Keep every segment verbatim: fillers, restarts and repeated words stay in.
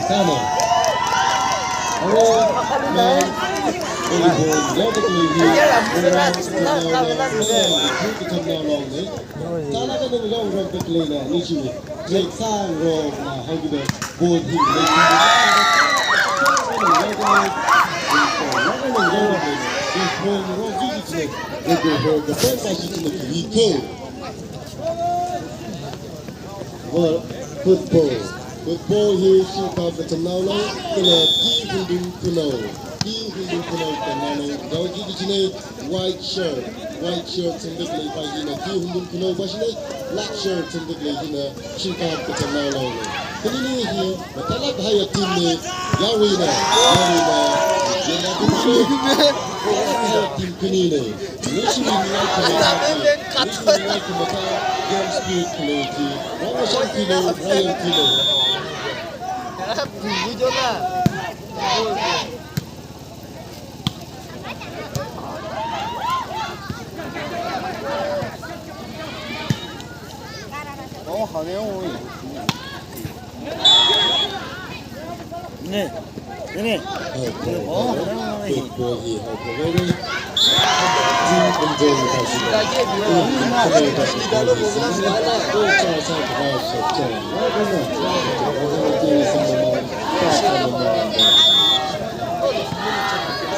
Isano. Aro, eh, Volleyball yaoda khalei hi, Mora Katamnao Long ne. Chālakha nang yaorok da khaleina, nishi, Jack Sangrong na haokida ball hi lei. Football. Football hi Shingkap Katamnao Long, kala T Hundung Khanao. T Hundung Khanao Katamnao Long yaoki kachina. White shirt, white shirt singda khalei pa hina T Hundung Khanao pa shina, black shirt singda khalei hina Shingkap Katamnao Long. Khanini hi mathālāk kahaiya team ne, yaruina, yaruina, yaruina, team khani ne. Nishimi nilai khami, nishimi nilai khami, young spirit khalei ki, Ramashan kilo, Ryan kilo.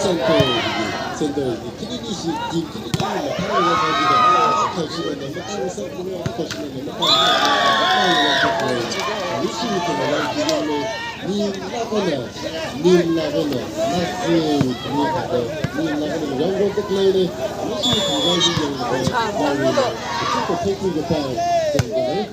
Center, center, khanini shi, team khanini mathālāk kahai kida, akha shina matang sākhuiya, akha shina matang sākhuiya, nishi khanao kida ne, nilākhana, nilākhana, nasi, ni kida, nilākhana yaorok da khaleina, nishi khanao shi yaorok da khaleina, kachungkha phokhui kapai, zangda lei.